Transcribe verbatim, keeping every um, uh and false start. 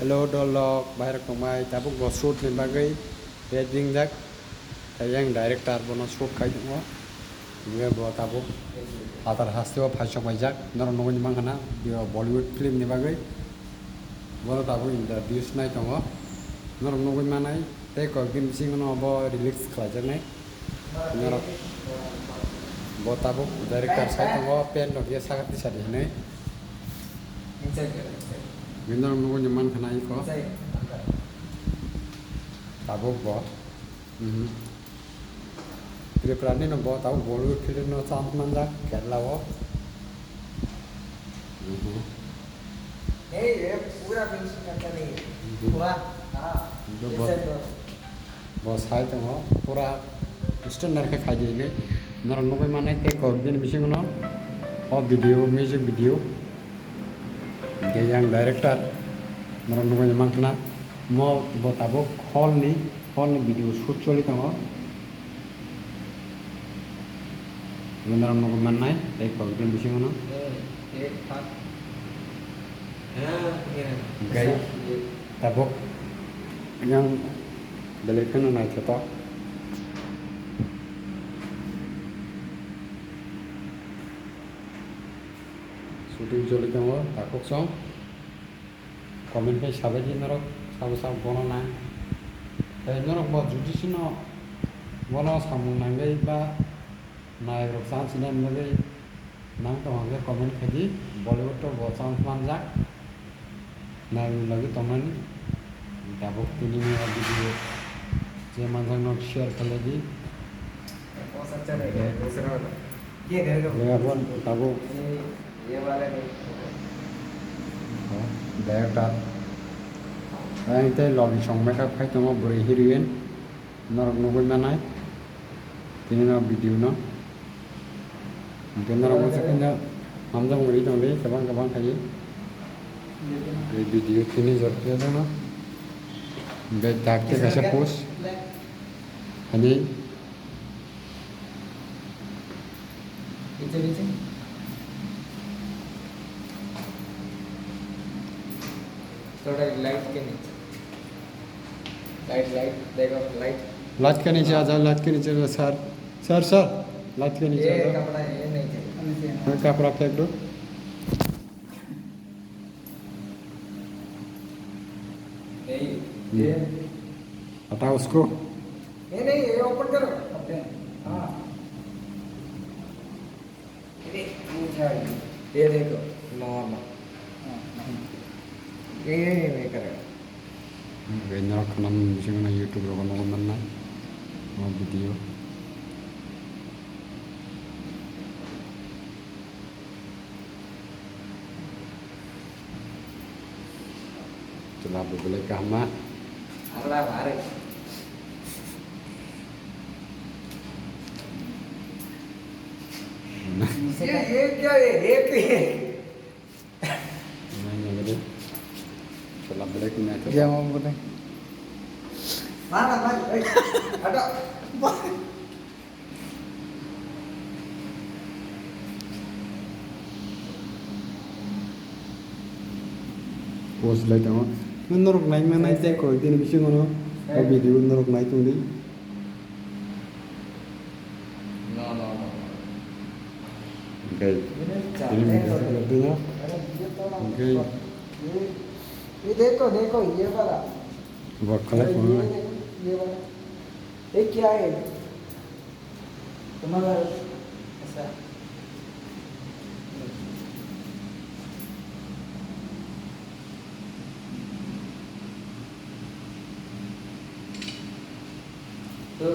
Hello, dolok, bahai rok tongmai, tabuk bo shoot ni bagwi ready wngjak. Tei yang director bono shoot khai tongo. Hingke bo tabuk phatar haste o phaisok paijak. Norok nugwi mankha na, bo Bollywood film ni bagwi. Bono tabuk interviews nai tongo. Norok nugwi manai, tei kok din bisingo no bo release khlaijaknai. Norok bo tabuk director sai tongo, pen rok ya saka tisa di hinui. Bini norok nugwi mankha na iko. Tabuk bo. Mhm. Tripura ni no bo tabuk Bollywood film no chance manjak Kerala o. Mhm. नहीं, ये पूरा फिनिशिंग करता नहीं है। हम्म। पूरा, हाँ, ये bo, side रो। Bo sai tongo, pura standard khe khai di hinui. Norok nugwi manai tei kok bini bisingo no o video, music video. Hingke yang director, norok nugwi mankha na, mo bo tabuk hall ni, hall ni video shoot choli tongo. Norok nugwi mannai, tei kok din bisingo no. Hingke tabuk yang belai kheno naithotok. Shooting choli tongo, takhuk song. Comment khe sabaidi norok, sabo sabo bono nang. Tei norok bo jodi sino bono samung nangwi ba nairok chance nani bagwi nang tong hwnkhe comment khaidi, Bollywood o bo chance manjak. Nairok lagwi tongnani tabuk tini ni o video je manjak nok share khlaidi. Director. Ang tei logi song makeup khai tongo bwrwi heroine. Norok nugwi manai. Tini no video no. Hingke norok bo chakha hamjak mani tongdi kwbang kwbang khai. Video tini jor khe no. Hingke tak tei kaisa post. Hani. थोड़ा लाइट के नीचे। Light, light, देखो, light. Light के नीचे आ जाओ, लाइट के नीचे आ जाओ, सर। सर, सर, लाइट के नीचे आ ये जाओ। कपड़ा ये नहीं चाहिए। ये कपड़ा फेंक दो। नहीं, हम्म। ये। हटाओ उसको। नहीं, नहीं, ये ओपन करो। ओपन। हाँ। ये देखो, नॉर्मल। ये, ये, ये करेगा। Norok khwnam bisingo YouTube rogo nugwi mannai o video. Chwla bo belai kaham ma. ये, ये क्या है? ये क्या है? Nai nai de. Chwla belai khe nai. Jamo bwdai. Post lai tongo. Norok nai manai tei koi din bisingo no o video norok nai tongdi. No, no, no, no. Okay. Ini ini video video. Okay. ये, ये देखो, देखो, ये वाला। Bo khalai ये, phone ये na. देखो, ये वाला। ये क्या है? तुम्हारा ऐसा। तो